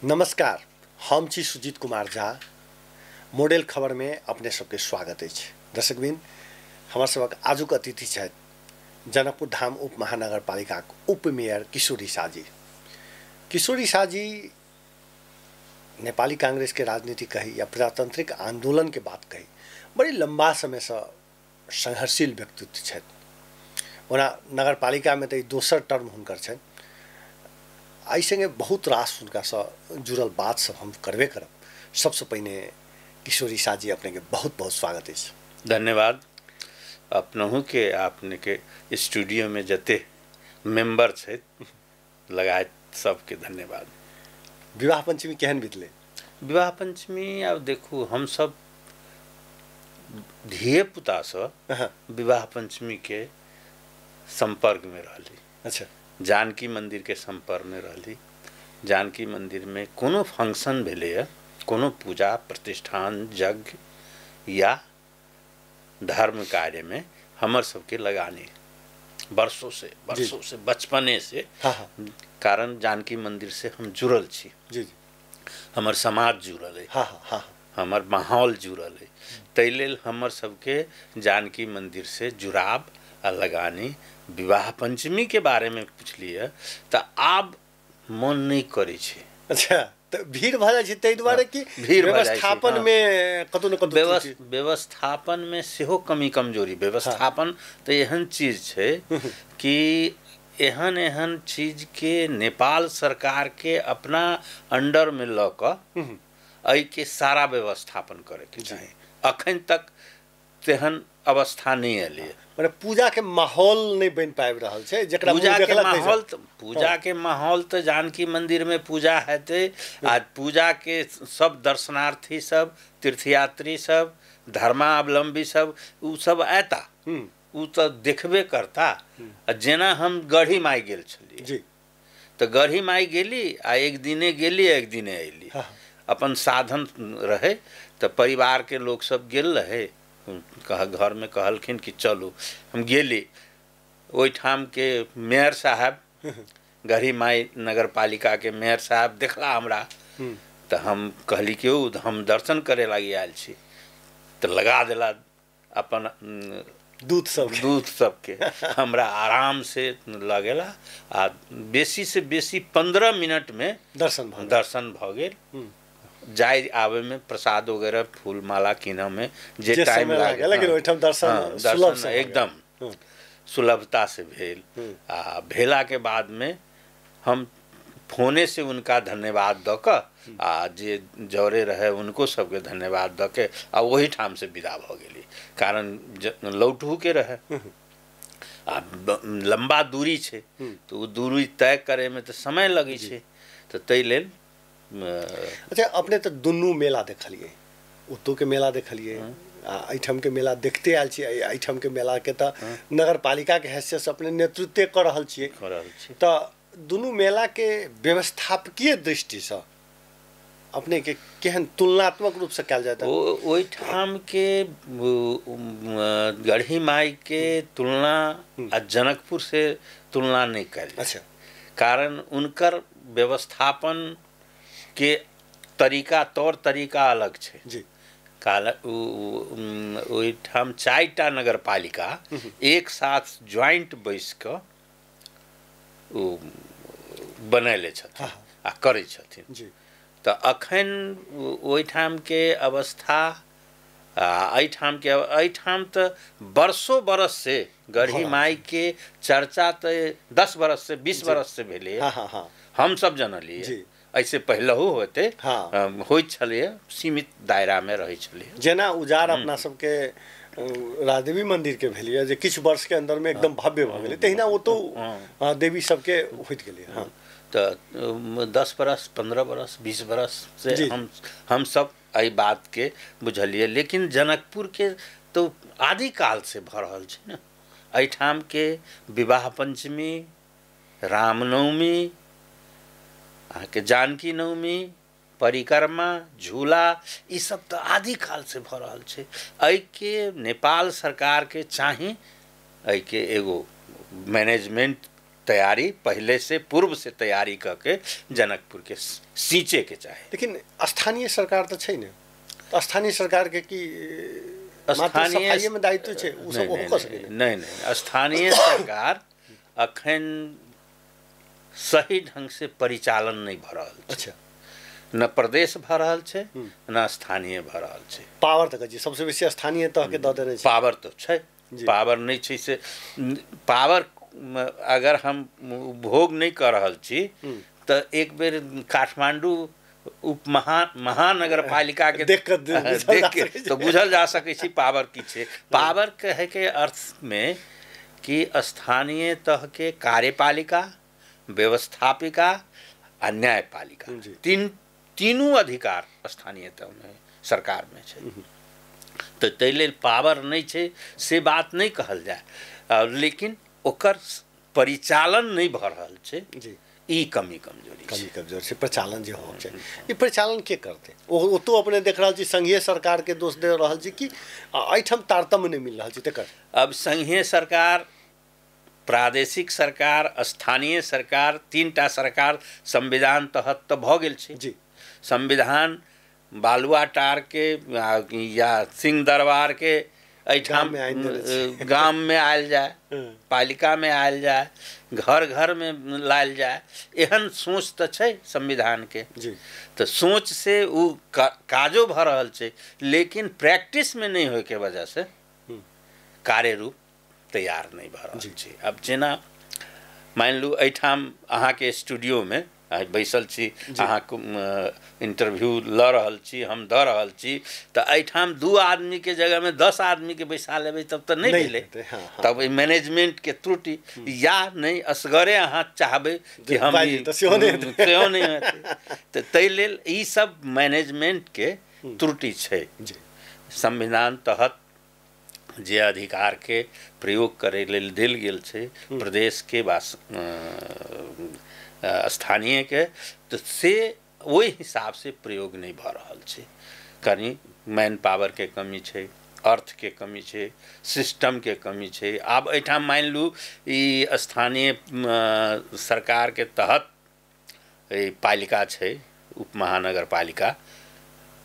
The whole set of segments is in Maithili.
नमस्कार, हम छी सुजीत कुमार झा। मॉडल खबर में अपने सबके स्वागत अछि। दर्शकबिन, हमर सबक आजुक अतिथि छथि जनकपुर धाम उप महानगरपालिकाक उप मेयर किशोरी शाह जी। किशोरी शाह जी नेपाली कांग्रेस के राजनीति कही या प्रजातांत्रिक आंदोलन के बात कही, बड़ी लंबा समय से संघर्षशील व्यक्तित्व छथि। ओना नगरपालिका में तो दोसर टर्म हुनकर छनि। एहि संगे बहुत रास हुनकासँ जुड़ल बात सब हम करबे करब। सबसँ पहिने किशोरी शाह जी, अपने के बहुत बहुत स्वागत अछि। धन्यवाद अपनहु के, अपने के स्टूडियो में जते मेंबर छथि लगायत सबके धन्यवाद। विवाह पंचमी केहन बीतले? विवाह पंचमी आब देखू, हम सब धिये पुतासँ विवाह पंचमी के संपर्क में रहली। अच्छा। जानकी मंदिर के संपर्क में रहली। जानकी मंदिर में कोनो फंक्शन भेलै, कोनो पूजा प्रतिष्ठान यज्ञ या धर्म कार्य में हमर सबके लगानी वर्षों से बचपने से। हाँ हाँ। कारण जानकी मंदिर से हम जुड़ल छी। जी जी। हमर समाज जुड़ल है। हाँ हाँ हाँ। हमर माहौल जुड़ल है। ताहि लेल हमर सबके जानकी मंदिर से जुड़ाव आ लगानी। विवाह पंचमी के बारे में पूछलिए तो आब मन नहीं करे छै। अच्छा, तो भीड़ भऽ जाइ छै ताहि दुआरे कि भीड़ व्यवस्थापन में कतौ न कतौ व्यवस्थापन में सेहो कमी कमजोरी। व्यवस्थापन तो एहन चीज छै कि एहन एहन चीज के नेपाल सरकार के अपना अंडर में लऽ कऽ एहिके सारा व्यवस्थापन करैके चाही। अखन तक तेहन अवस्था नहीं एलै, माने पूजा के माहौल नहीं बन पाबि रहल छै। जकरा पूजा के माहौल, पूजा के माहौल तो जानकी मंदिर में पूजा हेतै आ पूजा के सब दर्शनार्थी सब, तीर्थयात्री सब, धर्मावलंबी सब, उ सब एता, उ तो देखबे करता। आ जेना हम गढ़ी माई गेल छलियै जी, तो गढ़ी माई गेली आ एक दिने गेली एक दिने अयली। अपन साधन रहे तो परिवार के लोग सब गेल रहे, कह घर में कहलखिन कि चलू। हम गेली, ओहिठाम के मेयर साहब, गढ़ी माई नगर पालिका के मेयर साहब देखला हमरा, तो हम कहली कि ओ हम दर्शन करे लागी आयल छी, तो लगा देला अपन दूत सब, दूत सबके। हमरा आराम से लगेला आ बेसी से बेसी 15 मिनट में दर्शन भऽ गेल। जाय आवे में प्रसाद वगैरह फूल माला किनऽ में जे टाइम लागल, लेकिन ओहिठाम दर्शन सुलभ एकदम सुलभता से भेल। आ भेला के बाद में हम फोने से उनका धन्यवाद दऽ कऽ आ जे जरे रहे उनको सबके धन्यवाद दऽ के आ ओहिठाम से विदा भऽ गेली। कारण लौटहू के रहे आ लम्बा दूरी छै, तो ओ दूरी तय करे में तो समय लगै छै, तो ताहि लेल। अच्छा, अपने तो दुनू मेला देखलिए, ओतौ के मेला देखलिए आ एहिठाम के मेला देखते आयल छियै। एहिठाम के मेला के तऽ नगरपालिका के हैसियत से अपने नेतृत्व कऽ रहल छियै, तऽ दुनू मेला के व्यवस्थापकीय दृष्टिसँ अपने के केहन तुलनात्मक रूप से कयल जाय? ओहिठाम के गढ़ी माई के तुलना आ जनकपुर से तुलना नहीं कयल। अच्छा। कारण उनकर व्यवस्थापन के तरीका तौर तरीका अलग छै जी। ओहिठाम 4टा नगरपालिका एक साथ ज्वाइंट बैस कऽ ओ बनैले छथिन आ करै छथिन जी। तऽ अखन ओहिठाम के अवस्था आ एहिठाम के, एहिठाम तऽ बरसों बरस से गढ़ी माई के चर्चा तऽ 10 बरस से 20 बरस से भेलै। हाँ हाँ हाँ। हम सब जनलियै, ऐसे पहलहु होते। हाँ। होइत छलैए, सीमित दायरा में रहै छलैए। जेना उजार अपना सबके राजदेवी मंदिर के भेलिए जे किछु वर्ष के अंदर में एकदम भव्य भऽ गेलै, तहिना ओ तो देवी सबके होइत गेलै। हाँ। तऽ 10 बरस 15 बरस 20 बरस से हम सब एहि बात के बुझलियै। लेकिन जनकपुर के तो आदिकाल से भऽ रहल छै ने। एहिठाम के विवाह पंचमी, रामनवमी, अहाँके जानकी नवमी, परिक्रमा, झूला, ई सब तऽ आदिकाल से भऽ रहल छै। एहिके नेपाल सरकारके चाही एहिके एगो मैनेजमेंट तैयारी पहले से पूर्व से तैयारी करके जनकपुर के सींचे के चाही। लेकिन स्थानीय सरकार तऽ छै ने, तऽ स्थानीय सरकार के की मात्र सफाइये में दायित्व छै, ओ सब ओहो कऽ सकैए? नहीं नहीं, स्थानीय सरकार अखन सही ढंग से परिचालन नहीं भऽ रहल छै। अच्छा, न प्रदेश भऽ रहल छै न स्थानीय भऽ रहल छै। पावर तऽ कहै छी सबसे बेसी स्थानीय तह के दऽ देने छै। पावर तऽ छै, पावर नहि छै से पावर अगर हम उपभोग नहि कऽ रहल छी तऽ एक बेर काठमांडू उप महानगरपालिका के देख के तऽ बुझल जा सकै छै पावर की छै। पावर कहै के अर्थ में कि स्थानीय तह के कार्यपालिका, व्यवस्थापिका आ न्यायपालिका, तीनू अधिकार स्थानीय तह में सरकार में छै। तऽ ताहि लेल पावर नहि छै से बात नहि कहल जाय, लेकिन ओकर परिचालन नहि भऽ रहल छै जी। ई कमी कमजोरी कमी कमजोरी छै परिचालन जे होबाक चाही। ई परिचालन के करतै? ओतौ अपने देख रहल छी संघीय सरकार के दोष दे रहल छी कि एहिठाम तारतम्य नहि मिल रहल छै तकर। अब संघीय सरकार, प्रादेशिक सरकार, स्थानीय सरकार, तीनटा सरकार संविधान तहत तऽ भऽ गेल छै जी। संविधान बालुआटार के या सिंह दरबार के एहिठाम गाम में आयल जाय, पालिका में आयल जाय, घर घर में लायल जाय, एहन सोच तऽ छै संविधान के जी। तऽ सोच से ओ काजो भऽ रहल छै, लेकिन प्रैक्टिस में नहीं होय के वजह से कार्य रूप तैयार नहीं भऽ रहल छै। अब जेना मानि लू एहिठाम अहाँके स्टूडियो में बैसल छी, अहाँके इंटरव्यू लऽ रहल छी, हम दऽ रहल छी, तऽ एहिठाम 2 आदमी के जगह में 10 आदमी के बैसा लेबै तब तऽ नहि भेलै। तब मैनेजमेंट के त्रुटि, या नहि असगरे अहाँ चाहबै कि हम सेहो नहि हेतै। तऽ ताहि लेल ई सब मैनेजमेंट के त्रुटि छै। संविधान तहत जे अधिकार के प्रयोग करै लेल देल गेल छै प्रदेश के वा स्थानीय के, तो से ओहि हिसाब से प्रयोग नहीं भऽ रहल छै। कनि मैन पावर के कमी छै, अर्थ के कमी छै, सिस्टम के कमी छै। आब एहिठाम मानि लू ई स्थानीय सरकार के तहत ई पालिका छै, उप महानगरपालिका,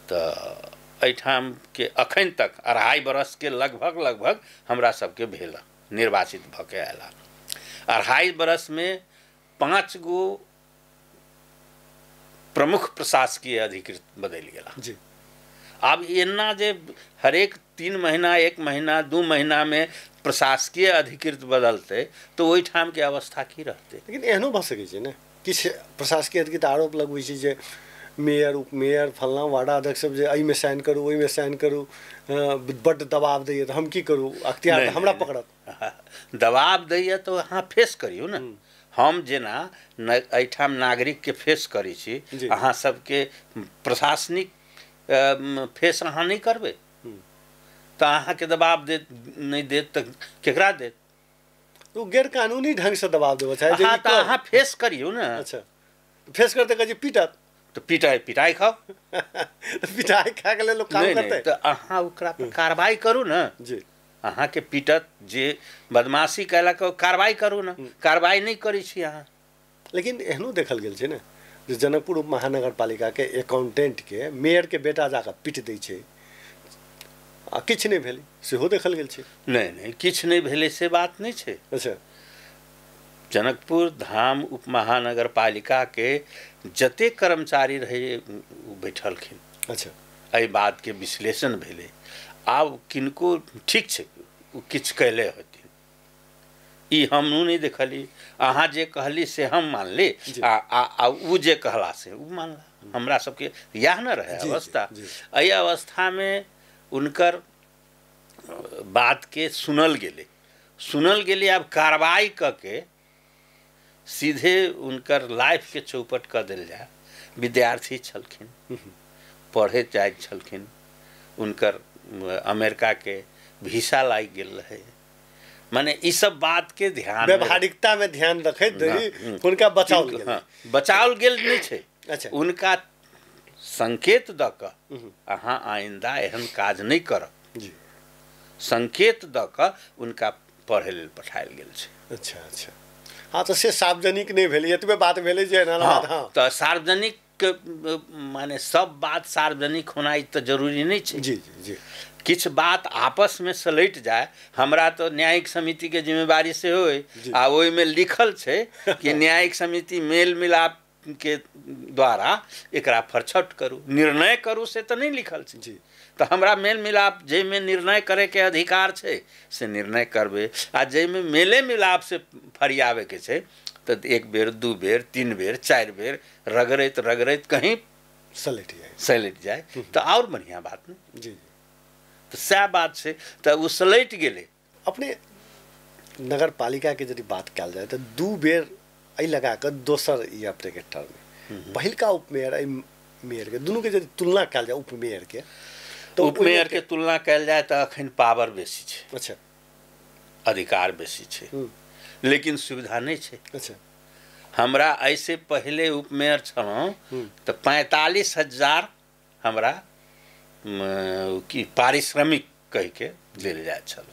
तऽ एहिठाम के अखन तक 2.5 बरस के लगभग लगभग हमरा सबके भेल निर्वाचित भऽ के आयल। 2.5 बरस में 5 गो प्रमुख प्रशासकीय अधिकृत बदलि गेला जी। आब एना जे हरेक 3 महीना, 1 महीना, 2 महीना में प्रशासकीय अधिकृत बदलतै तऽ ओहिठाम के अवस्था की रहतै? लेकिन एहनो भऽ सकै छै ने, किछु प्रशासकीय अधिकृत आरोप लगबै छै जे मेयर, उपमेयर, फल्लाँ वार्डा अध्यक्ष सब जे एहिमे साइन करू ओहिमे साइन करू, बड्ड दबाव दैए तऽ हम की करू, अख्तियार तऽ हमरा पकड़त। दबाव दैए तऽ अहाँ फेस करियौ ने। हम जेना एहिठाम नागरिकके फेस करै छी, अहाँ सबके प्रशासनिक फेस अहाँ नहि करबै तऽ अहाँके दबाव देत नहि देत तऽ केकरा देत? ओ गैरकानूनी ढंगसँ दबाव देबऽ चाहै छै तऽ अहाँ फेस करियौ ने। अच्छा, फेस करतै कहै छै पीटत, तऽ पिटाइ पिटाइ खाउ। पिटाइ खाके लेल लोक काम करतै? तऽ अहाँ ओकरा पर कार्रवाई करू ने जी। अहाँके पीटत जे बदमाशी कयलक कार्रवाई करू ने, कार्रवाई नहि करै छी अहाँ। लेकिन एहनो देखल गेल छै ने जे जनकपुर उप महानगरपालिकाके एकाउंटेंटके मेयरके बेटा जाकऽ पीट दै छै आ किछु नहि भेलै, सेहो देखल गेल छै। नहि नहि, किछु नहि भेलै से बात नहि छै। अच्छा, जनकपुर धाम उप महानगरपालिकाके जतेक कर्मचारी रहै ओ बैठलखिन। अच्छा, एहि बातके विश्लेषण भेलै। आब किनको ठीक छै ओ किछु कैले होथिन, ई हमहूँ नहि देखली, अहाँ जे कहली से हम मानली आ ओ जे कहला से ओ मानला। हमरा सबके इएह ने रहै अवस्था। एहि अवस्थामे हुनकर बातके सुनल गेलै, सुनल गेलै। आब कार्रवाई कऽ के सीधे हुनकर लाइफके चौपट कऽ देल जाय। विद्यार्थी छलखिन, पढ़े जाइत छलखिन, हुनकर अमेरिका के वीसा लागि गेल रहे, माने ई सब बात के ध्यान व्यवहारिकता में ध्यान रखैत हुनका बचाओल गेल। हाँ, बचाओल गेल नहि छै। अच्छा, उनका संकेत दऽ कऽ अहाँ आइंदा एहन काज नहि करब जी, संकेत दऽ कऽ उनका पढ़ै लेल पठायल गेल छै। अच्छा अच्छा, हाँ, तऽ से सार्वजनिक नहि भेलै, एतबे बात भेलै जे एना। हाँ, तऽ सार्वजनिक माने सब बात सार्वजनिक होनाइ तऽ जरूरी नहि छै। जी जी जी। किछु बात आपसमे सलटि जाय। हमरा तऽ न्यायिक समितिके जिम्मेवारी सेहो अइ, आ ओहिमे लिखल छै कि न्यायिक समिति मेल मिलाप के द्वारा एकरा फरछट करू, निर्णय करू, से तऽ नहि लिखल छै। जी। तऽ हमरा मेल मिलाप जाहिमे निर्णय करैके अधिकार छै से निर्णय करबै, आ जाहिमे मेले मिलाप से फरियाबैके छै तऽ एक बेर, दू बेर, तीन बेर, चारि बेर रगड़ैत रगड़ैत कहीं सलटि जाय तऽ आओर बढ़िआँ बात ने। जी। तऽ सएह बात छै, तऽ ओ सलटि गेलै। अपने नगरपालिकाके यदि बात कयल जाय तऽ 2 बेर एहि लगा कऽ दोसर ई अपनेके टर्म, पहिलका उपमेयर एहि मेयरके दुनूके यदि तुलना कयल जाय, उपमेयरके तऽ उपमेयरके तुलना कयल जाय तऽ अखन पावर बेसी छै। अच्छा। अधिकार बेसी छै, लेकिन सुविधा नहि छै। अच्छा। हमरा एहिसँ पहिले उपमेयर छलहुँ तऽ 45,000 हमरा की पारिश्रमिक कहिके देल जाइ छल,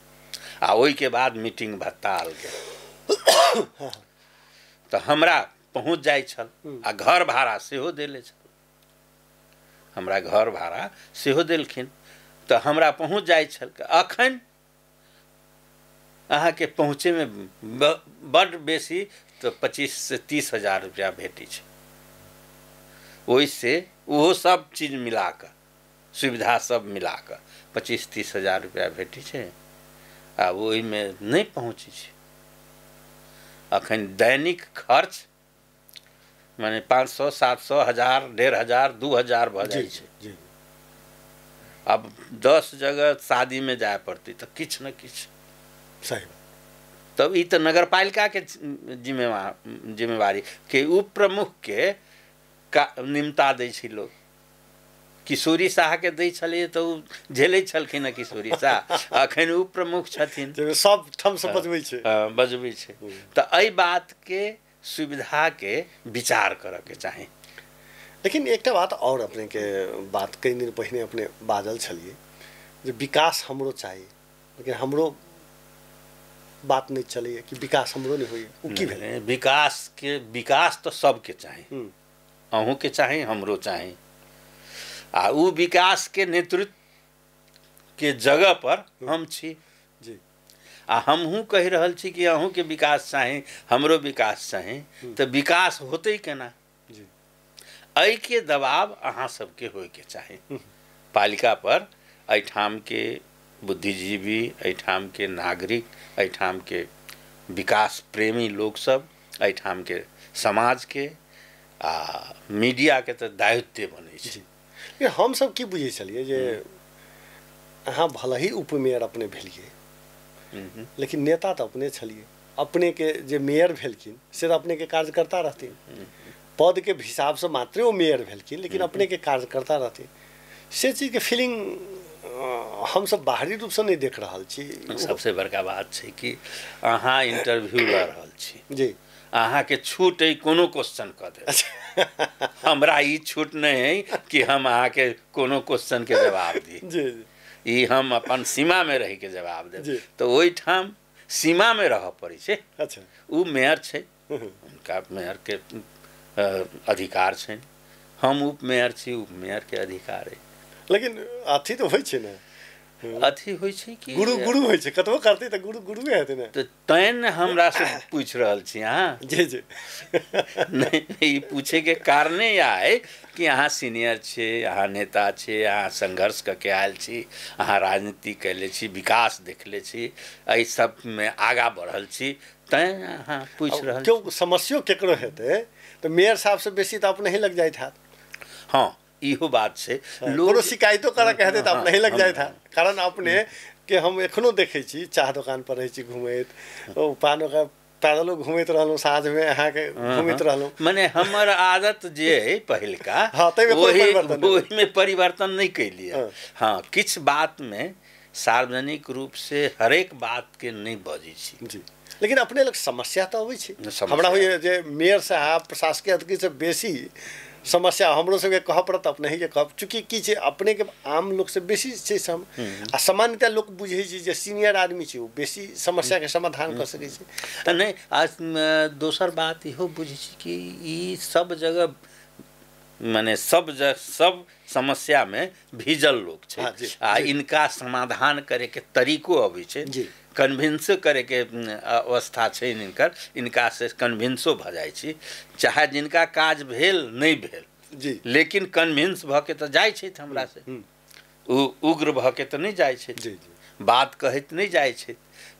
आ ओहिके बाद मीटिंग भत्ता अलगे तऽ हमरा पहुँच जाइ छल, आ घर भाड़ा सेहो देले छल, हमरा घर भाड़ा सेहो देलखिन, तऽ हमरा पहुँच जाइ छल। अखन अहाँके पहुँचैमे बड्ड बेसी तऽ 25 से 30 हजार रुपया भेटै छै, ओहिसँ ओहो सब चीज मिलाकऽ, सुविधा सब मिलाकऽ 25-30 हजार रुपया भेटै छै, आ ओहिमे नहि पहुँचै छै। अखन दैनिक खर्च माने 500, 700, 1000, 1500, 2000 भऽ जाइ छै। अब 10 जगह शादीमे जाय पड़तै तऽ किछु ने किछु। सही। तब ई तऽ नगरपालिकाके जिम्मेवारी के उप प्रमुखके निमता दै छै लोक। किशोरी साहके दै छलियै तऽ ओ झेलै छलखिन हँ किशोरी साह, अखन उप प्रमुख छथिन, सब ठामसँ बजबै छै, बजबै छै। तऽ एहि बातके सुविधाके विचार करऽके चाही। लेकिन एकटा बात आओर अपनेके बात कई दिन पहिने अपने बाजल छलियै जे विकास हमरो चाही, लेकिन हमरो बात नहि चलैए कि विकास हमरो नहि होइए, ओ की भेलै? विकासके विकास तऽ सबके चाही, अहूँके चाही, हमरो चाही, आ ओ विकासके नेतृत्व के जगह पर हम छी। जी। आ हमहूँ कहि रहल छी कि अहूँके विकास चाही, हमरो विकास चाही, तऽ विकास होतै केना? जी। एहिके दबाव अहाँ सबके होइके चाही पालिका पर। एहिठामके बुद्धिजीवी, एहिठामके नागरिक, एहिठामके विकास प्रेमी लोकसब, एहिठामके समाजके आ मीडियाके तऽ दायित्व बनै छै। हमसब की बुझै छलियै जे अहाँ भले ही उपमेयर अपने भेलियै, लेकिन नेता तऽ अपने छलियै, अपनेके जे मेयर भेलखिन से तऽ अपनेके कार्यकर्ता रहथिन, पदके हिसाबसँ मात्रे ओ मेयर भेलखिन, लेकिन अपनेके कार्यकर्ता रहथिन। से चीजके फीलिंग हमसब बाहरी रूपसँ नहि देख रहल छी। सबसे बड़का बात छै कि अहाँ इंटरव्यू लऽ रहल छी। जी। अहाँके छूट अइ कोनो क्वेश्चन कऽ देब, हमरा ई छूट नहि अइ कि हम अहाँके कोनो क्वेश्चनके जवाब दी। जी। ई हम अपन सीमामे रहिके जवाब देब, तऽ ओहिठाम सीमामे रहऽ पड़ै छै। अच्छा। ओ मेयर छै, हुनका मेयरके अधिकार छनि, हम उप मेयर छी, उप मेयरके अधिकार अइ। लेकिन अथी तऽ होइ छै ने, अथी होइ छै कि गुरु गुरु होइ छै, कतबो करतै तऽ गुरु गुरुए हेतै ने। तऽ तैं ने हमरासँ पूछि रहल छी अहाँ। जी जी। नहि, ई पूछैके कारणे इएह अइ कि अहाँ सीनियर छी, अहाँ नेता छी, अहाँ संघर्ष कऽ के आयल छी, अहाँ राजनीति कयले छी, विकास देखले छी, एहि सबमे आगाँ बढ़ल छी, तैं अहाँ पूछि रहल। केओ समस्यो केकरो हेतै तऽ मेयर साहबसँ बेसी तऽ अपने ही लग जाइत हैत। हाँ, इहो बात छै। कोनो शिकायतो करऽके हेतै तऽ अपने ही लग जाइत हैत, कारण अपने के हम एखनो देखै छी चाह दोकान पर रहै छी घुमैत, ओ पान पैदलो घुमैत रहलहुँ, साँझमे अहाँके घुमैत रहलहुँ। मने हमर आदत जे अइ पहिलका, ओहिमे परिवर्तन नहि केलियै। हाँ, किछु बातमे सार्वजनिक रूप से हरेक बातके नहि बजै छी। जी। लेकिन अपने लग समस्या तऽ अबै छै। हमरा होइए जे मेयर साहब प्रशासकीय अधिकारी से बेसी समस्या हमरो सबके कहऽ पड़त, अपने कहब, चूँकि की छै अपने के आम लोक से बेसी छै सम आ सामान्यतः लोक बुझै छै जे सीनियर आदमी छै ओ बेसी समस्या के समाधान कऽ सकै छै। नहि, आ दोसर बात इहो बुझै छी कि ई सब जगह माने सब सब समस्या में भीजल लोग छै आ इनका समाधान करे के तरीको अबै छै, कन्विंस करे के अवस्था छै इनकर, इनका से कन्विंसो भऽ जाइ छै, चाहे जिनका काज भेल नहि भेल जी, लेकिन कन्विंस भऽ के तऽ जाइ छथि हमरा से, ओ उग्र भऽ के तऽ नहि जाइ छथि, बात कहैत नहि जाइ छथि,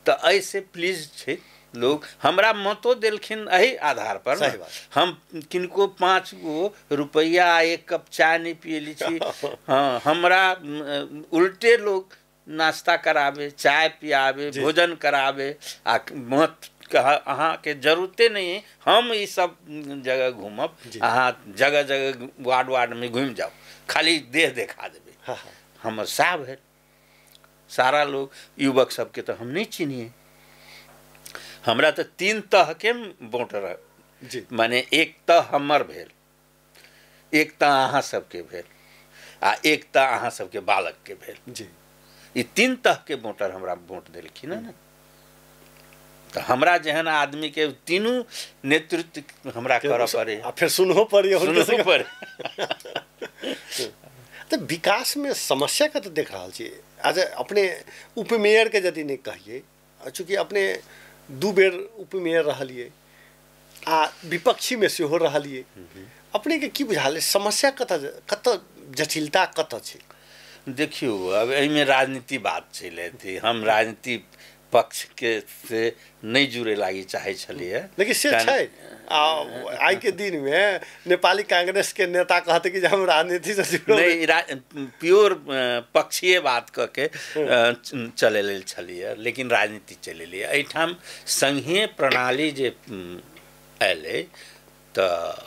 तऽ एहिसे प्लीज छै लोग। हमरा मतो देलखिन एहि आधार पर। हम किनको 5 गो रुपैआ 1 कप चाय नहीं पियली छी। हाँ, हमरा उल्टे लोग नाश्ता करावे, चाय पियावे, भोजन करावे, आ मत कह अहाँके जरूरते नहीं है, हम ई सब जगह घूमब, अहाँ जगह जगह वार्ड वार्डमे घूमि जाउ, खाली देह देखा देबै। हमर साह भेल सारा लोग, युवक सबके तऽ हम नहीं चिन्हिए। हमरा तऽ 3 तहके वोट रह, माने एक तह हमर भेल, एक तह अहाँ सबके भेल, आ एक तह अहाँ सबके बालकके भेल जी। ई 3 तहके वोटर हमरा वोट देलखिन ने, तऽ हमरा जेहन आदमीके तीनू नेतृत्व हमरा करऽ पड़े आ फेर सुनहो पड़े, सुनहो पड़े। तऽ विकासमे समस्या कतऽ देख रहल छी? आज अपने उपमेयरके यदि नहि कहियै, चूँकि अपने 2 बेर उपमेयर रहलियै आ विपक्षीमे सेहो रहलियै, अपनेके की बुझाल समस्या कतऽ कतऽ जटिलता कतऽ छै? देखियौ, अब एहिमे राजनीति बात चलि अयतै, हम राजनीति पक्षके से नहि जुड़े लागी चाहै छलियै, लेकिन से छै आइके दिनमे नेपाली कांग्रेसके नेता कहते कि हम राजनीति से जुड़ल नहीं, प्योर पक्षीय बात कऽ के चलै लेल छलियै, लेकिन राजनीति चलेलियै। एहिठाम संघीय प्रणाली जे अयलै तऽ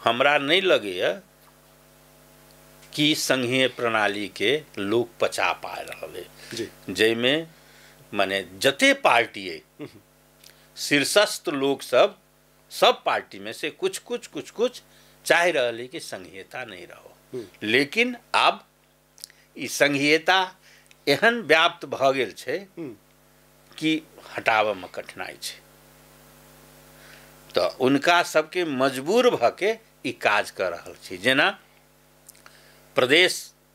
हमरा नहि लगैए कि संघीय प्रणालीके लोक पचा पा रहल अइ, जाहिमे माने जते पार्टी अइ शीर्षस्थ लोक सब सब पार्टी में से कुछ कुछ कुछ कुछ चाहि रहल है कि संघीयता नहीं रहो, लेकिन आब ई संघीयता एहन व्याप्त भऽ गेल छै कि हटाबऽमे कठिनाइ छै, तऽ उनका सबके मजबूर भऽ के ई काज कऽ रहल छै। जेना प्रदेश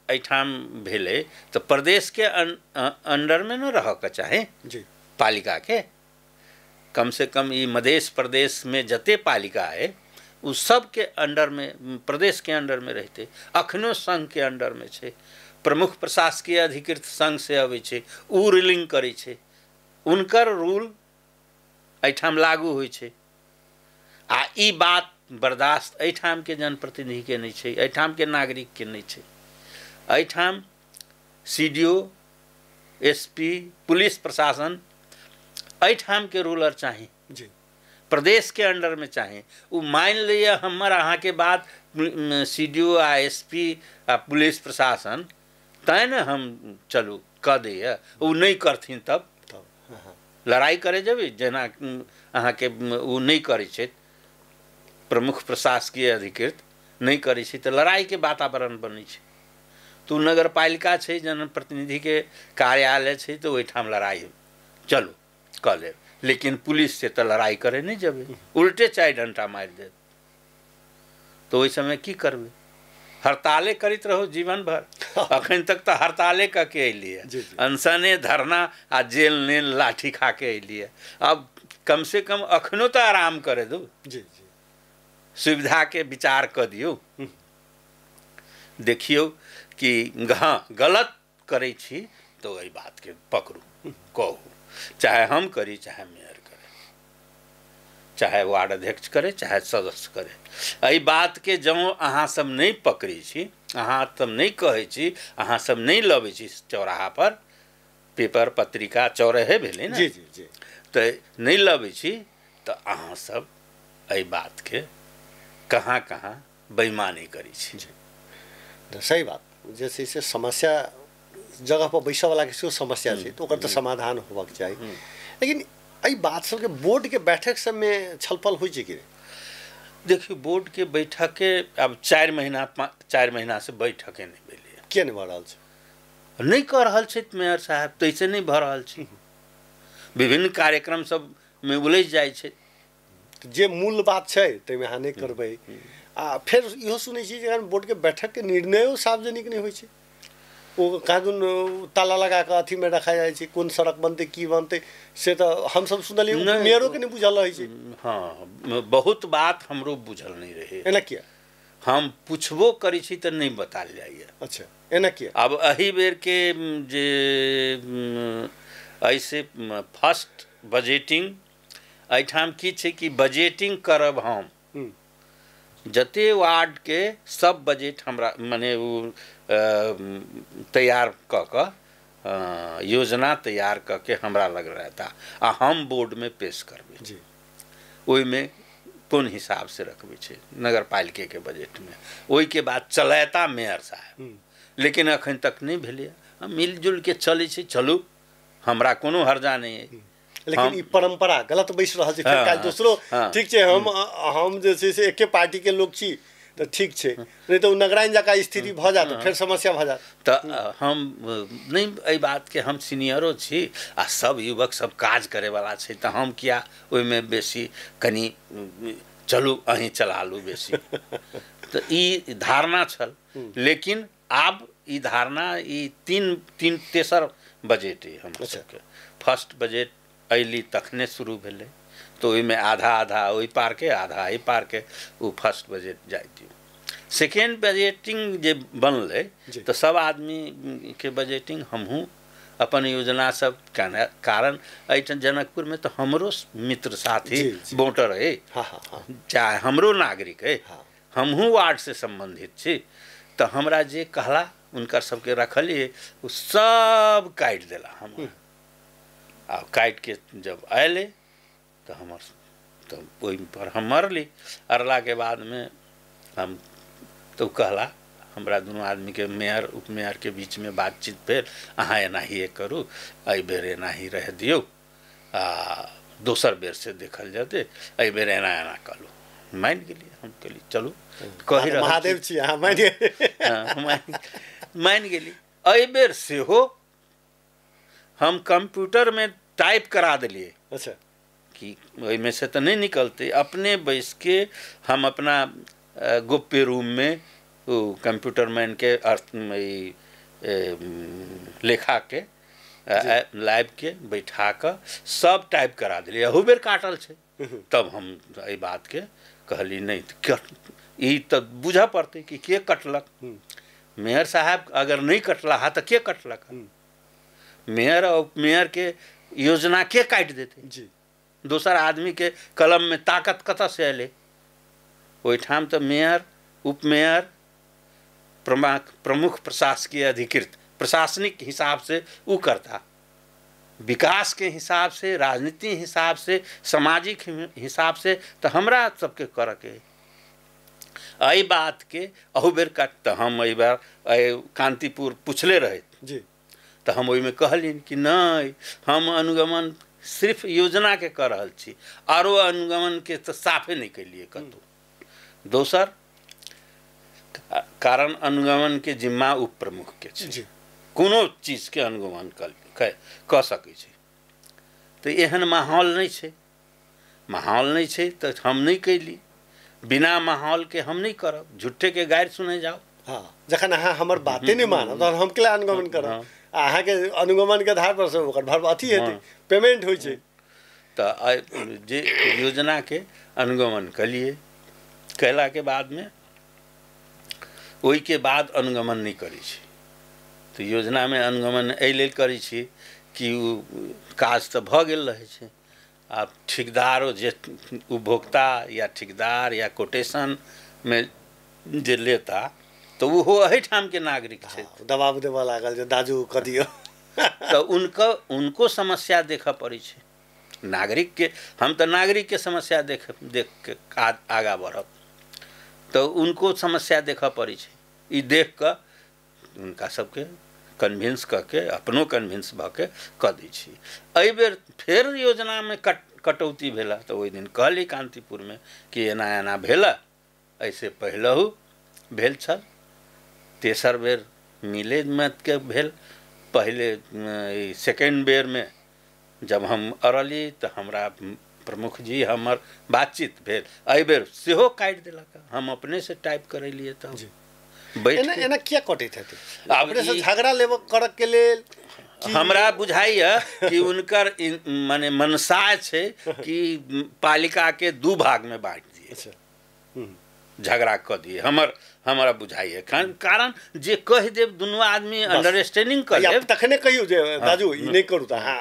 एहिठाम भेलै तऽ प्रदेशके अंडरमे ने रहऽके चाही पालिकाके, कम से कम ई मध्य प्रदेश में जते पालिका है उ सबके अंडर में, प्रदेश के अंडर में रहते। अखनो संघ के अंडर में छै, प्रमुख प्रशासकीय अधिकृत संघ से अबै छै, उ रूलिंग करै छै, उनकर रूल एहिठाम लागू होइ छै। आ ई बात बर्दाश्त एहिठाम के जनप्रतिनिधि के नहीं छै, एहिठाम के नागरिक के नहीं छै। एहिठाम C D O, S P, police प्रशासन एहिठाम के रूलर चाही जी, प्रदेश के अंडर में चाही। उ मान लिअ हमर अहाँके बात सी डी ओ आ एस पी आ पुलिस प्रशासन तैँ ने हम चलू कऽ दैए, उ नहि करथिन तब लड़ाइ करे जेबै। जेना अहाँके उ नहि करै छथि, प्रमुख प्रशासकीय अधिकृत नहि करै छै तऽ लड़ाइके वातावरण बनै छै। तऽ नगरपालिका छै, जनप्रतिनिधिके कार्यालय छै, तऽ ओहिठाम लड़ाइ चलू कऽ लेब, लेकिन पुलिस से तऽ लड़ाइ करे नहीं जेबै, उल्टे 4 डंटा मारि देत। तऽ ओहि समय की करबै? हड़ताले करैत रहू जीवन भर। अखन तक तऽ हड़ताले कऽ के अयलियै, अनशने धरना आ जेल नेल लाठी खा के अयलियै। अब कम से कम अखनो तऽ आराम करे दू जी, जी। सुविधा के विचार कऽ दियौ, देखियौ कि हाँ गलत करै छी तऽ ओहि बातके पकड़ू, कहू, चाहे हम करी, चाहे मेयर करे, चाहे वार्ड अध्यक्ष करे, चाहे सदस्य करे। एहि बातके जँ अहाँ सब नहि पकड़ै छी, अहाँ सब नहि कहै छी, अहाँ सब नहि लबै छी चौराहा पर, पेपर पत्रिका चौराहे भेलै ने जी जी जी, तऽ नहि लबै छी तऽ अहाँ सब एहि बातके कहाँ कहाँ बेईमानी करै छी। सही बात, जे छै से समस्या जगह पर बैसऽवलाके सेहो समस्या छै, तऽ ओकर तऽ समाधान होबाक चाही। लेकिन एहि बात सबके बोर्डके बैठक सबमे छलफल होइ छै कि नहि? देखियौ, बोर्डके बैठके आब 4 महीना 4 महीना से बैठके नहि भेलै। किया नहि भऽ रहल छै? नहि कऽ रहल छथि मेयर साहब, ताहिसँ नहि भऽ रहल छै। विभिन्न कार्यक्रम सबमे उलझि जाइ छै। जे मूल बात छै ताहिमे अहाँ नहि करबै। आ फेर इहो सुनै छी जे बोर्डके बैठकके निर्णयो सार्वजनिक नहि होइ छै, ओ कानून ताला लगा कऽ अथीमे रखा जाइ छै, कोन सड़क बनतै की बनतै से तऽ हमसब सुनलियै, मेयरोके नहि बुझल रहै छै। हँ, बहुत बात हमरो बुझल नहि रहै। एना किया? हम पुछबो करै छी तऽ नहि बतायल जाइए। अच्छा, एना किया? आब एहि बेरके जे एहिसे फर्स्ट बजेटिंग एहिठाम की छै कि बजेटिंग करब हम, जते वार्डके सब बजट हमरा मने ओ तैयार कऽ कऽ योजना तैयार कऽ के हमरा लग रहता आ हम बोर्डमे पेश करबै जी। ओहिमे कोन हिसाबसँ रखबै छै नगरपालिकेके बजटमे, ओहिके बाद चलेता मेयर साहब। लेकिन अखन तक नहि भेलैए। मिलजुलके चलै छै, चलू, हमरा कोनो हर्जा नहि अइ। लेकिन ई परंपरा गलत बैस रहल छै। फेर काल्हि दोसरो ठीक छै, हम जे छै से एके पार्टीके लोक छी तऽ ठीक छै, नहि तऽ ओ नगराइन जकाँ स्थिति भऽ जायत, फेर समस्या भऽ जायत। तऽ हम नहि एहि बातके, हम सीनियरो छी आ सब युवक सब काज करैवला छै, तऽ हम किया ओहिमे बेसी कनि चलू अहीं चला लू बेसी, तऽ ई धारणा छल। लेकिन आब ई धारणा ई तीन तेसर बजट अइ हमर सबके। फर्स्ट बजट अयली तखने शुरू भेलै, तऽ ओहिमे आधा आधा ओहि पारके आधा एहि पारके ओ फर्स्ट बजट जाइ दियौ। सेकेंड बजटिंग जे बनलै तऽ सब आदमीके बजटिंग हमहूँ अपन योजना सब कारण एहिठाम जनकपुरमे तऽ हमरो मित्र साथी वोटर अइ, चाहे हमरो नागरिक अइ, हमहूँ वार्डसँ सम्बन्धित छी, तऽ हमरा जे कहला हुनकर सबके रखलियै ओ सब काटि देला हमरा। आ काटिके जब अयलै तऽ हमर तऽ ओहिपर हम मरली। अरलाके बादमे हम तऽ कहला हमरा दुनू आदमीके मेयर उपमेयरके बीचमे बातचीत भेल, अहाँ एनाहिए करू, एहि बेर एनाही रह दियौ आ दोसर बेरसँ देखल जेतै, एहि बेर एना एना कहलहुँ। मानि गेलियै, हम कहली चलू, कहि रहल महादेव छी अहाँ, मानि मानि गेली। एहि बेर सेहो हम कंप्यूटरमे टाइप करा देलियै। अच्छा, कि ओहिमे से तऽ नहि निकलतै, अपने बैसके हम अपना गोप्य रूममे ओ कंप्यूटर मैनके अर्थ लेखाके लाइवके बैठा कऽ सब टाइप करा देलियै। अहू बेर काटल छै। तब हम एहि बातके कहली नहि, ई तऽ बुझऽ पड़तै कि के कटलक। मेयर साहब अगर नहि कटला हा तऽ के कटलक? मेयर और उपमेयर के योजना के काटि देतै जी? दोसर आदमीके कलममे ताकत कतऽसँ अयलै? ओहिठाम तऽ मेयर उपमेयर प्रमुख प्रशासकीय अधिकृत प्रशासनिक हिसाबसँ ओ करता, विकासके हिसाबसँ, राजनीतिक हिसाबसँ, सामाजिक हिसाबसँ तऽ हमरा सबके करऽके। एहि बातके अहू बेर काट तऽ हम एहि बार कान्तिपुर पुछले रहै जी, तऽ हम ओहिमे कहलियनि कि नहि, हम अनुगमन सिर्फ योजनाके कऽ रहल छी, आरो अनुगमनके तऽ साफे नहि केलियै कतहु। दोसर कारण अनुगमनके जिम्मा उप प्रमुखके छै, कोनो चीजके अनुगमन कऽ सकै छै, तऽ एहन माहौल नहि छै। माहौल नहि छै तऽ हम नहि कैली, बिना माहौलके हम नहि करब, झूठेके गारि सुनै जाउ। हँ, जखन अहाँ हमर बाते नहि मानब तहन हम केला अनुगमन करब? अहाँके अनुगमनके आधार पर से ओकर भर अथी हेतै, पेमेंट होइ छै। तऽ जे योजनाके अनुगमन कलियै, कयलाके बादमे ओहिके बाद अनुगमन नहि करै छी। तऽ योजनामे अनुगमन एहि लेल करै छी कि ओ काज तऽ भऽ गेल रहै छै, आब ठेकेदारो जे उपभोक्ता या ठेकेदार या कोटेशनमे जे लेता तऽ ओहो एहिठामके नागरिक छै, दबाव देबऽ लागल जे दाजू कऽ दियौ, तऽ उनको समस्या देखऽ पड़ै छै नागरिकके। हम तऽ नागरिकके समस्या देख देख के आगाँ बढ़ब, तऽ उनको समस्या देखऽ पड़ै छै। ई देख कऽ हुनका सबके कन्विंस कऽ के, अपनो कन्विंस भऽ के कऽ दै छी। एहिबेर फेर योजनामे कटौती भेला। तऽ ओहि दिन कहली कान्तिपुरमे कि एना एना भेला, एहिसँ पहिलहु भेल छल, तेसर बेर मिले मतके भेल। पहिले सेकेंड बेरमे जब हम अड़ली तऽ हमरा प्रमुख जी हमर बातचीत भेल, एहि बेर सेहो काटि देलक, हम अपने से टाइप करेलिए। तब बैठ एना किया कटैत हेतै? अपने से झगड़ा लेब करऽ के लेल हमरा बुझाइया कि उनकर माने मनसा छै कि पालिका के दू भाग में बांट दिए, झगड़ा कऽ दिए। हमरा बुझाइया, कारण जे कहि देब दुनू आदमी अंडरस्टैंडिंग कर लेब, तखने कहियौ जे दाजू ई नहि करू तऽ हाँ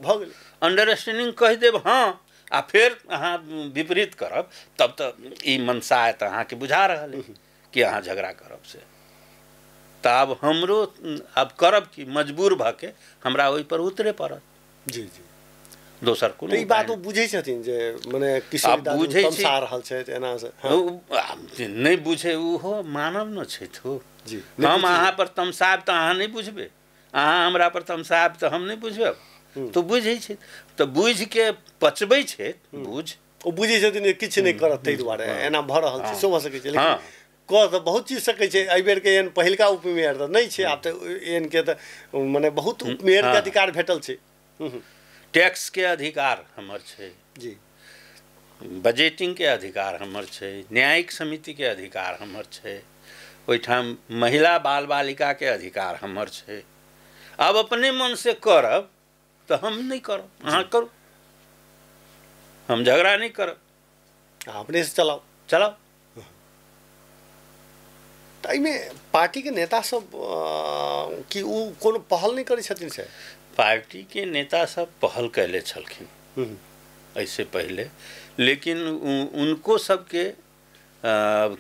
भऽ गेल, अंडरस्टैंडिंग कहि देब हाँ, आ फेर अहाँ विपरीत करब तब तऽ ई मनसा है, तऽ अहाँके बुझा रहल है कि अहाँ झगड़ा करब से। तऽ आब हमरो आब करब कि मजबूर भऽ के हमरा ओहिपर उतरे पड़त। जी जी, दोसर कोनो ई बात ओ बुझै छथिन जे मने किशोरी दाजू तमसा रहल छथि एना से? नहि बुझे ओहो मानव न छथि हो जी। हम अहाँ पर तमसायब तऽ अहाँ नहि बुझबै, अहाँ हमरा पर तमसायब तऽ हम नहि बुझब। तऽ बुझै छै तऽ बुझिके पचबै छै, बुझ ओ बुझै छथिन जे किछु नहि करत ताहि दुआरे एना भऽ रहल छै, सेहो भऽ सकै छै। लेकिन कऽ तऽ बहुत चीज सकै छै। एहि बेरके एहन पहिलका उपमेयर तऽ नहि छै, आब तऽ एहनके तऽ मने बहुत उपमेयरके अधिकार भेटल छै। टैक्सके अधिकार हमर छै जी, बजटिंगके अधिकार हमर छै, न्यायिक समितिके अधिकार हमर छै, ओहिठाम महिला बाल बालिकाके अधिकार हमर छै। आब अपने मनसँ करब तऽ हम नहि करब, अहाँ करू, हम झगड़ा नहि करब, अपने से चलाउ चलाउ। तऽ एहिमे पार्टीके नेता सब कि ओ कोनो पहल नहि करै छथिन से? पार्टीके नेता सब पहल कैले छलखिन ऐसे पहले, लेकिन उनको सबके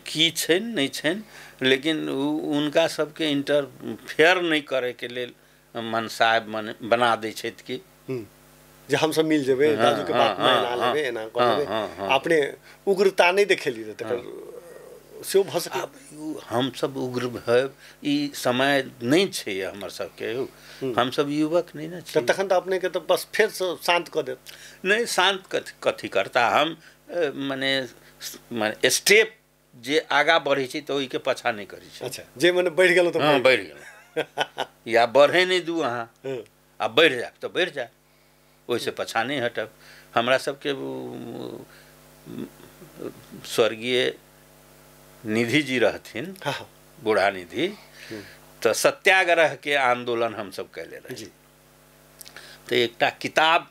की छनि नहि छनि, लेकिन उनका सबके इंटरफेयर नहि करैके लेल मनसा बना दै छथि कि जे हमसब मिल जेबै, दाजूके बात एना लेबै एना कऽ लेबै, अपने उग्रता नहि देखेली तकर सेहो भऽ सकै। हमसब उग्र भए ई समय नहि छै हमर सबके, हमसब युवक नहि ने छी। तखन तऽ अपनेके तऽ बस फेरसँ शान्त कऽ देत। नहि शान्त कथी करता, हम मने स्टेप जे आगाँ बढ़ै छै तऽ ओहिके पाछा नहि करै छै। अच्छा, जे मने बढ़ि गेलहुँ तऽ हँ बढ़ि गेलहुँ, या बढ़े नहि दू अहाँ, आ बढ़ि जायब तऽ बढ़ि जायब, ओहिसँ पाछा नहि हटब। हमरा सबके स्वर्गीय निधि जी रहथिन, बूढ़ा निधि, तऽ सत्याग्रह के आंदोलन हमसब कैले रही। तऽ एकटा किताब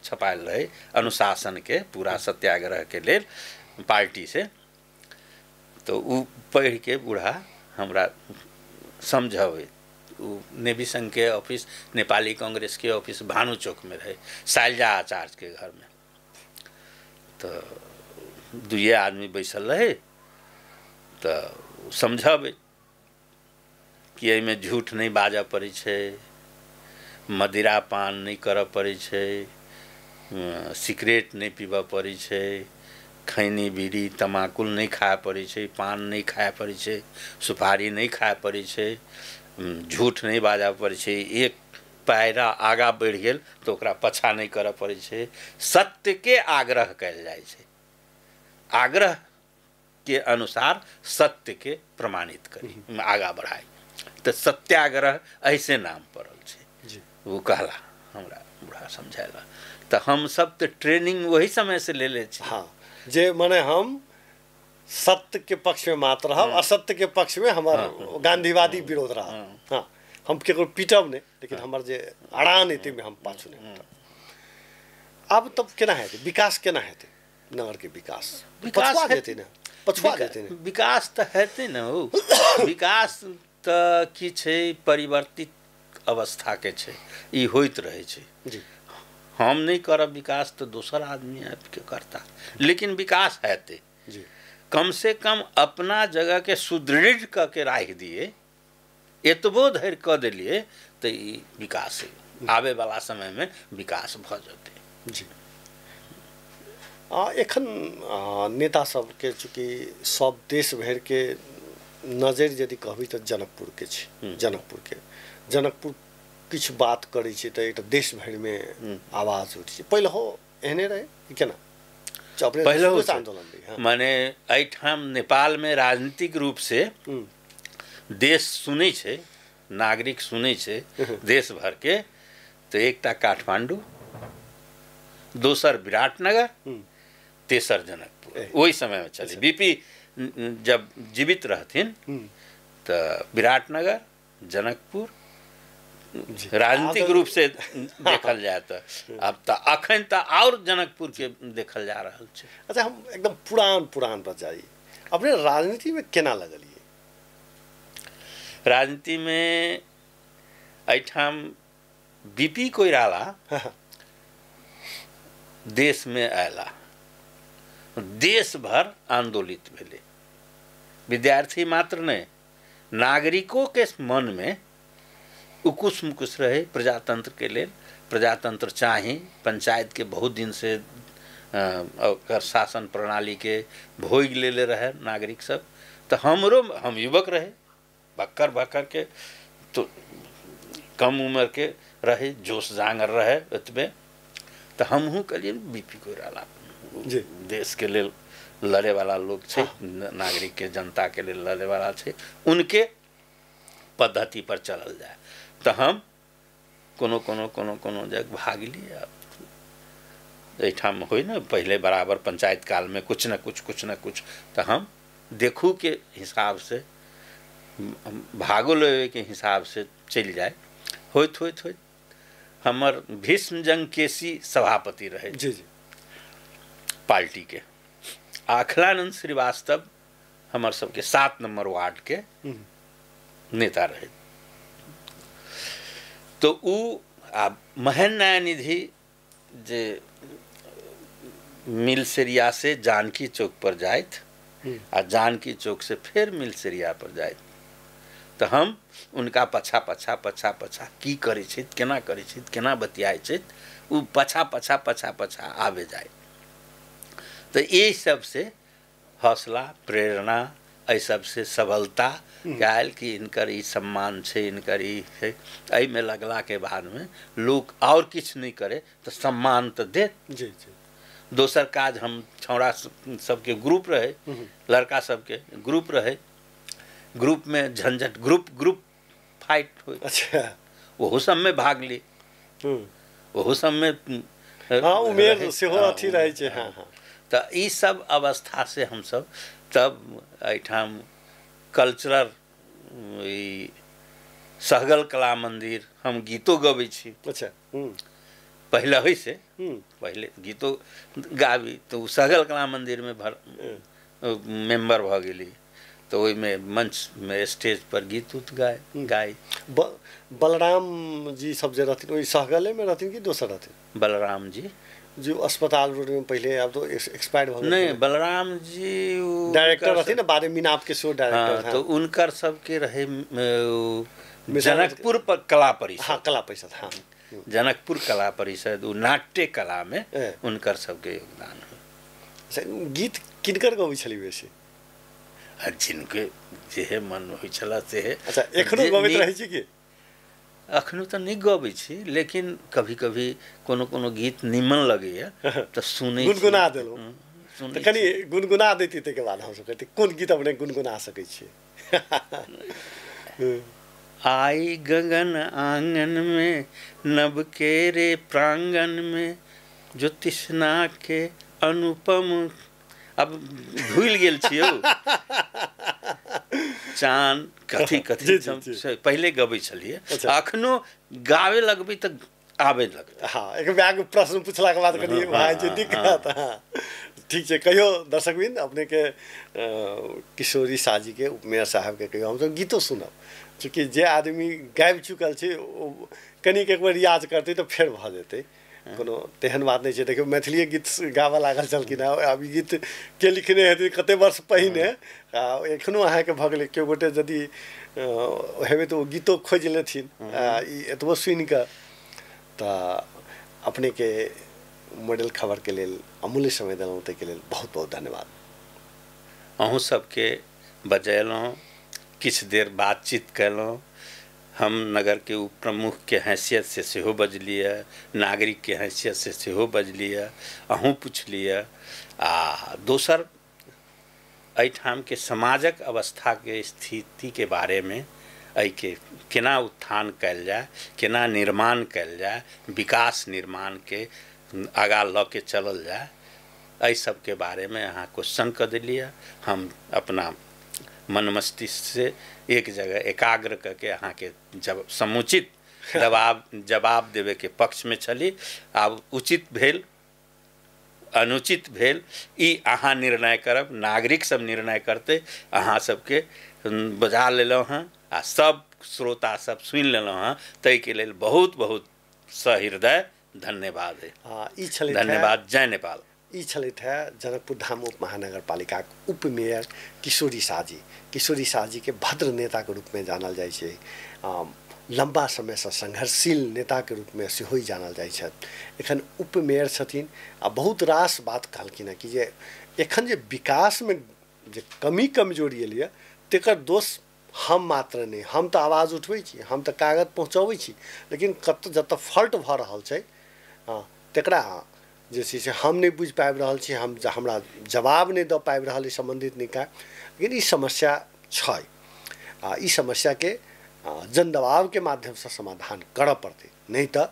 छपायल रहे अनुशासन के पूरा सत्याग्रह के लेल पार्टी से, तऽ ओ पढ़ि के बूढ़ा हमरा समझाबै। ओ नेवी संघ के ऑफिस, नेपाली कांग्रेस के ऑफिस भानु चौक में रहे, शैलजा आचार्य के घर में। तऽ दुइये आदमी बैसल रहे, तऽ समझाबै कि एहिमे झूठ नहि बाजऽ पड़ै छै, मदिरा पान नहि करऽ पड़ै छै, सिगरेट नहि पीबऽ पड़ै छै, खैनी बीड़ी तमाकुल नहि खाय पड़ै छै, पान नहि खाय पड़ै छै, सुपारी नहि खाय पड़ै छै, झूठ नहि बाजऽ पड़ै छै, एक पैरा आगाँ बढ़ि गेल तऽ ओकरा पाछा नहि करऽ पड़ै छै, सत्यके आग्रह कयल जाइ छै, आग्रह के अनुसार सत्य के प्रमाणित करी, आगाँ बढ़ाई। तऽ सत्याग्रह ऐसे नाम पड़ल छै। वो कहला हमरा बूढ़ा समझायला। तऽ हमसब तऽ ट्रेनिंग वही समय से ले ले छी। हाँ, जे मने हम सत्य के पक्ष में मात्र रहब, असत्य के पक्ष में हमर गांधीवादी विरोध रहब। हाँ, हम केकरो पीटब नहीं, लेकिन हमर जे अड़ान हेतै में हम पाछू नहीं हटब। आब तब केना हेतै विकास, केना हेतै नगर के विकास? पछुआ जेतै ने, पछुआ जेतै ने विकास तऽ हेतै ने हो। विकास तऽ की छै, परिवर्तित अवस्था के छै, ई होइत रहै छै जी। हम नहि करब विकास तऽ दोसर आदमी आबिके करता, लेकिन विकास हेतै जी। कम से कम अपना जगह के सुदृढ़ कऽ के राखि दिए, एतबो धरि कऽ देलिए तऽ ई विकास आबे वाला समय में विकास भऽ जेतै जी। एखन नेता सबके चूँकि सब देश भरिके नजरि यदि कहबी तऽ जनकपुर के छै, जनकपुर के जनकपुर किछु बात करै छै तऽ एकटा देश भरिमे आवाज उठै छै। पहिले हो एहने रहे कि केना? पहले आंदोलन माने एहिठाम नेपाल में राजनीतिक रूप से देश सुनै छै, नागरिक सुनै छै देश भर के, तो एकटा काठमांडू, दोसर विराटनगर, तेसर जनकपुर। ओहि समय में चले। बीपी जब जीवित रहथिन तो विराटनगर, जनकपुर राजनीतिक रूप से देखल जाए तो अब तो अखन तो और जनकपुर के देखल जा रहा है। अच्छा, हम एकदम पुरान पुरान पर जाइए, अपने राजनीति में केना लगलिए? राजनीति में एठाम बीपी कोइराला देश में आयला, देश भर आंदोलित भेले। विद्यार्थी मात्र नहीं, नागरिकों के मन में उकुस मुकुस रहे प्रजातंत्र के लिए। प्रजातंत्र चाही, पंचायत के बहुत दिन से शासन प्रणाली के भोग ले ले रहे नागरिक सब। तो हमरो हम युवक रहे, भक्कर भक्कर के तो कम उम्र के रहे, जोश जांगर रहे ओतबे। तो हमहूँ कहलिए बीपी कोइराला देश के लिए लड़े वाला लोग छे, नागरिक के जनता के लिए लड़े वाला छे, उनके पद्धति पर चलल जाए। तो हम कोनो कोनो कोनो कोनो जगह भाग लिए। एठाम हो ना पहले बराबर पंचायत काल में कुछ न कुछ कुछ न कुछ, तो हम देखू के हिसाब से भागो लेवे के हिसाब से चल जाए। होइत होइत होइत हमर भीष्म जंग केसी सभापति रहे जी जी पार्टी के, अखिलानंद श्रीवास्तव हमर सबके 7 नंबर वार्ड के नेता रहे। तो उ आ महेंद्र न्यायनिधि जे मिलसरिया से जानकी चौक पर जाइत आ जानकी चौक से फिर मिलसरिया पर जाइत, तो हम उनका पछा पछा पछा पछा की करै छथि, केना करै छथि, केना बतियाइ छथि, उ पछा पछा पछा पछा आबे जाए। तो ये सबसे हौसला, प्रेरणा, एहि सबसे सबलता आयल कि इनकर ई सम्मान छै, इनकर ई छै। एहिमे लगलाके बादमे लोक और किछु नहीं करे तो सम्मान तो देत। जी जी। दोसर काज हम छौड़ा सबके ग्रुप रहे, लड़का सबके ग्रुप रहे, ग्रुप में झंझट, ग्रुप ग्रुप फाइट हो। अच्छा, ओहो सब में भाग ली, ओहो सब में हाँ उमेर सेहो अथी रहै छै। हाँ हाँ। तो ई सब अवस्था से हम सब तब एठाम कल्चरल सहगल कला मंदिर हम गीतो गबै छी। अच्छा, पहले ही से पहले गीतो गाबी तो सहगल कला मंदिर में भर मेंबर भ गेली, तो ओहिमे मंच में स्टेज पर गीत उत गाय गाय। बलराम जी सब जे रहथिन ओहि सहगले में रहथिन कि दोसर रहथिन? बलराम जी जो अस्पताल रोड में पहले, अब तो एक्सपायर्ड हो गए। नहीं, बलराम जी डायरेक्टर रहथिन ना, बाद में मीनाप के शो डायरेक्टर। हाँ, तो उनकर सबके रहे जनकपुर पर कला परिषद। हाँ, कला परिषद। हाँ, जनकपुर कला परिषद, नाट्य कला में उनकर सबके योगदान हो। गीत किनकर गबै छली बेसी? जिनके जेहे मन होइ छला सेहे। अच्छा, एखनो गबैत रहै छी कि? अखनो तऽ नहि गबै छी, लेकिन कभी कभी कोनो कोनो गीत निमन लगैया तऽ सुनै, गुनगुना देलहुँ। तऽ कनि गुनगुना दैती, ताहिके बाद हमसब कहती कोन गीत अपने गुनगुना सकै छियै। आई गगन आंगन में नब के रे प्रांगण में ज्योतिषना के अनुपम, अब भूल गेल छियौ चान कथी कथी पहले गबै छलियै, अखनो गावे लगबै तऽ आबे लगतै। हाँ, एक बैग प्रश्न पूछला के बाद कनि भए छै दिक्कत। हाँ, ठीक छै। कहियो दर्शकवृंद अपने के किशोरी शाह जी के, उपमेयर साहब के कहियो हमसब गीतो सुनब, चूँकि जे आदमी गाबि चुकल छै ओ कनिक एक बेर रियाज करतै तऽ फेर भऽ जेतै, कोनो तेहन बात नहि छै। देखियौ मैथिलीए गीत गाबऽ लागल छलखिन हेँ, आब ई गीत के लिखने हेथिन कतेक वर्ष पहिने, आ एखनो अहाँके भऽ गेलै। केओ गोटे यदि हेबै तऽ ओ गीतो खोजि लेथिन ई एतबो सुनिकऽ। तऽ अपनेके मॉडल खबरके लेल अमूल्य समय देलहुँ, ताहिके लेल बहुत बहुत धन्यवाद। अहूँ सबके बजेलहुँ, किछु देर बातचीत कयलहुँ, हम नगरके उप प्रमुखके हैसियतसँ सेहो बजलियै, नागरिकके हैसियतसँ सेहो बजलियै, अहूँ पुछलियै। आ दोसर एहिठामके समाजक अवस्थाके स्थितिके बारेमे, एहिके केना उत्थान कयल जाय, केना निर्माण कयल जाय, विकास निर्माणके आगाँ लऽ के चलल जाय, एहि सबके बारेमे अहाँ क्वेश्चन कऽ देलियै। हम अपना मन मस्तिष्क से एक जगह एकाग्र करके अहाँके जब समुचित जवाब देबेके पक्षमे छली। आब उचित भेल अनुचित भेल ई अहाँ निर्णय करब, नागरिक सब निर्णय करते। अहाँ सबके बजा लेलहुँ हँ आ सब श्रोता सब सुनि लेलहुँ हँ, ताहिके लेल बहुत बहुत सहृदय धन्यवाद। ई छलै धन्यवाद। जय नेपाल। ई छलथि है जनकपुर धाम उप महानगरपालिकाक उप मेयर किशोरी शाहजी। किशोरी शाहजीके भद्र नेताके रूपमे जानल जाइ छै, लम्बा समयसँ संघर्षशील नेताके रूपमे सेहो जानल जाइ छथि। एखन उप मेयर छथिन आ बहुत रास बात कहलखिन हँ कि जे एखन जे विकासमे जे कमी कमजोरी एलैए तेकर दोष हम मात्र नहि, हम तऽ आवाज उठबै छी, हम तऽ कागज पहुँचबै छी, लेकिन कतऽ जतऽ फॉल्ट भऽ रहल छै तकरा जे छै से हम नहि बुझि पाबि रहल छी, हमरा जवाब नहि दऽ पाबि रहल सम्बन्धित निकाय। लेकिन ई समस्या छै आ ई समस्याके जनदबावके माध्यमसँ समाधान करऽ पड़तै, नहि तऽ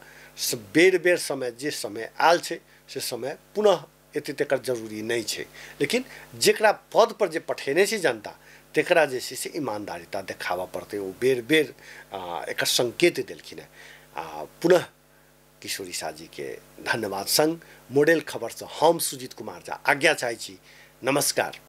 बेर बेर समय जे समय आयल छै से समय पुनः एते तकर जरूरी नहि छै। लेकिन जकरा पद पर जे पठेने छै जनता तकरा जे छै से ईमानदारिता देखाबऽ पड़तै। ओ बेर बेर एकर संकेत देलखिन हेँ। आ पुनः किशोरी शाहजीके धन्यवाद संग मॉडल खबरसँ हम सुजीत कुमार झा आज्ञा चाहै छी। नमस्कार।